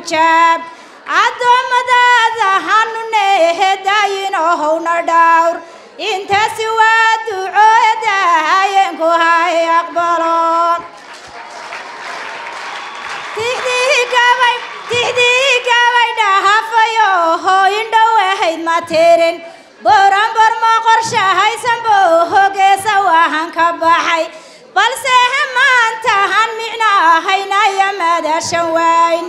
Xijaab addoommadaada hanunehe daayinohowna dhowr. Intaasi waa duco daayeenku hay aqbalo. Tixdii gabay dhahafayo hooyindhow ahayd ma tirin boranbor ma qorshahaysan bo hogeesa wahan ka baxay, balse maantahan micnahaynaya madashan wayn,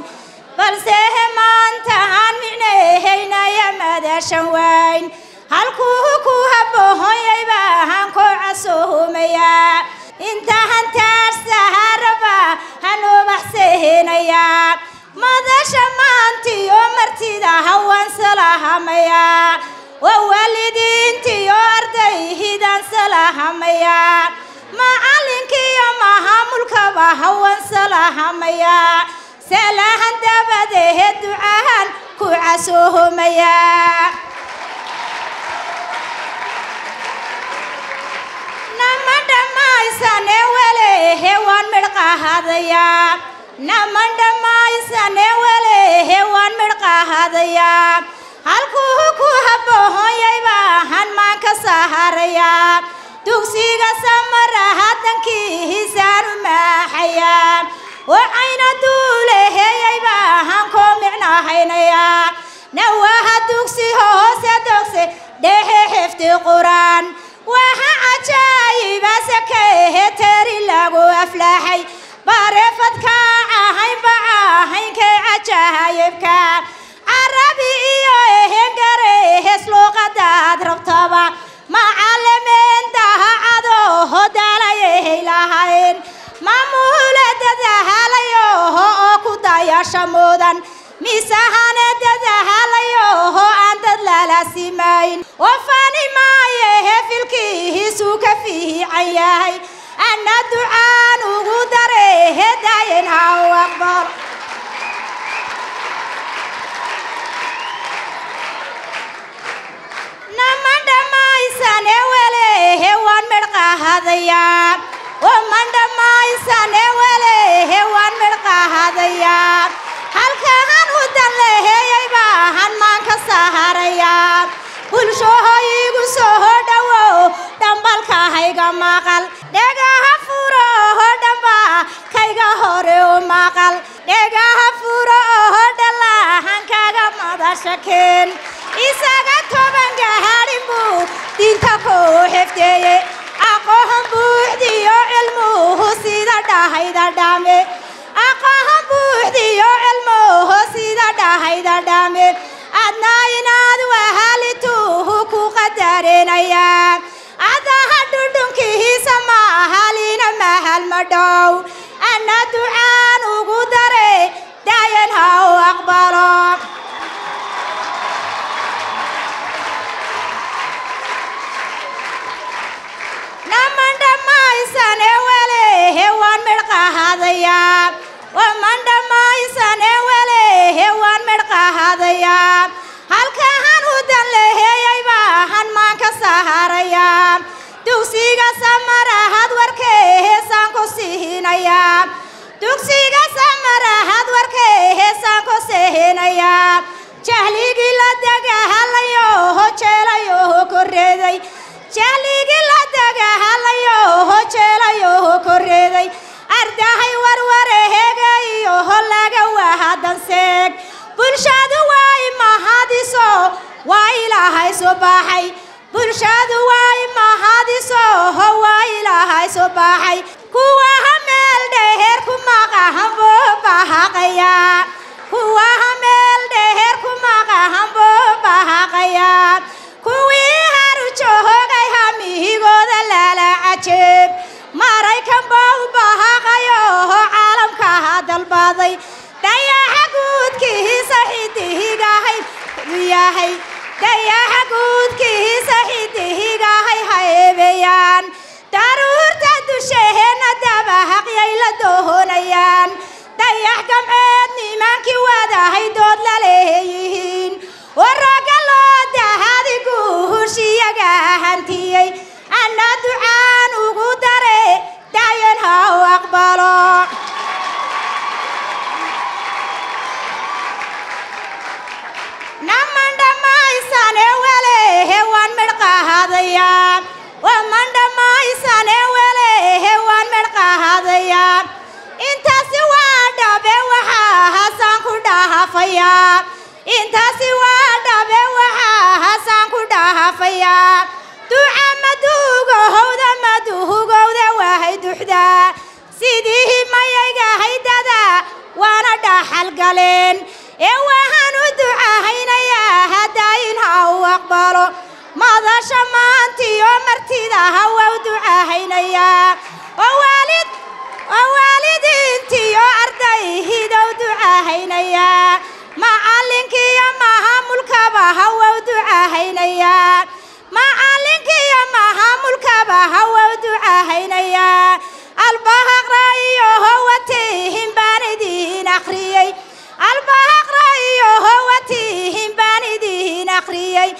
balse maantahan micnahaynaya madashan wayn. Halkuu ku habohonyay baahan ku casuhumayaa, intahan taarsaharaba hanubaxsehinayaa madasha maantiyo martida hawaan salahamayaa, waa waalidiintiyo ardayhidan salahamayaa, macalinkiyo mahamulkaba hawaan salahamayaa. Salahan dabadehe ducahan ku casuhumayaa. Nama dhammaysane welehe waan midhqahadayaa, nama dhammaysane welehe waan midhqahadayaa. Halkuu ku habohonyay baahan maan ka saharayaa, dugsiga samara hadankiisaan u maaxayaa, wacayna duuleheyay baahan koo micnahaynayaa. Nawaha dugsi hoose dogse dhexe xifdi qur-aan waxa cajaayiba sakeehe teri lagu aflaaxay bareefadka ahayn bacahaynkee cajaayibka carabi iyo ehengarehes luuqadaad rabtaba macalimiin dahacadooho daalayay lahayn mamuula dadahalayoho oo ku dayasha mudan misahane dadahalayoho aan dad lala simayn oo fani maayehe filkihiisuu ka fiican yahay ana ducaan ugu darehe daayen haw aqbal. Nama dhammaysane welehe waan midhqahadayaa, man dhammaysane welehe waan midhqahadayaa. Halkahan u dan leheyay baahan maan ka saharayaa. Bulshahoyigu soo dhowow dhambalka hayga maqal, dhegaha furo oho dhamba kayga hore u maqal, dhegaha furo oho dhalahan kaga madasha keen. Isaga 10 gaharin buu diinta ku xifdeeyey, aqoon buuxdiyo cilmuhu sida dhahayda dhame, aqoon buuxdiyo cilmuhu sida dhahayda dhame. Adna inaad wahalituhu ku qadarinayaa adaha dhudhunkihiisa mahalina mahal ma dhow ana ducaan ugu dare daayan ha u aqbalo. Naman dhammaysane welehe waan midhqahadayaa, waman dhammaysane welehe waan midhqahadayaa. Halkahan u dan leheyay baahan maan ka saharayaa, dugsiga samarahad warkeeheesaan ku sihinayaa, dugsiga samarahad warkeeheesaan ku sihinayaa. Jahligii la dagahalayoho jeelayoho koreeday, jahligii la dagahalayoho jeelayoho koreeday. Ardahay warwarehegayoho laga wahadanseeg bulshadu way mahadiso waa ilaahay soo baxay, bulshadu way mahadiso waa ilaahay soo baxay. Kuwaha meel dheer ku maqahan buu bahaqayaa, kuwaha meel dheer ku maqahan buu bahaqayaa. Kuwii haru joogay hamihigooda lala cajeeb maraykan buu bahaqayo caalamka dalbaday dayaxa guudkiisa xidihigahay yahay, dayaxa guudkiisa xidihigahay haybeeyaan. Daruurta dusheena dabahaqyay la doonayaan dayax gamceed. qahadayaa. Duca maduugo howda maduhugowda waahay duxda sidii mayayga haydada waana dhaxal galeen ee waxaan u ducahaynayaa hadaayin ha u aqbalo madasha maantiyo martida hawa u ducahaynayaa oo waalid oo waalidiintiyo ardayhidow ducahaynayaa, macalinkiiyo mahamulkaba hawa u ducahaynayaa, macalinkiiyo mahamulkaba hawa u ducahaynayaa. Albahaqra iyo howatihin baan idiin akhriyey, albahaqra iyo howatihin baan idiin akhriyey,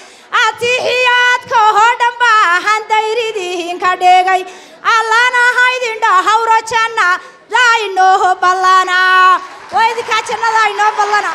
atixiyaadka oo dhan baahan dayridihin ka dhigay. Allana haydin dhahawro, janna daa inoo ballana, waa idinkaa jannada inoo ballana.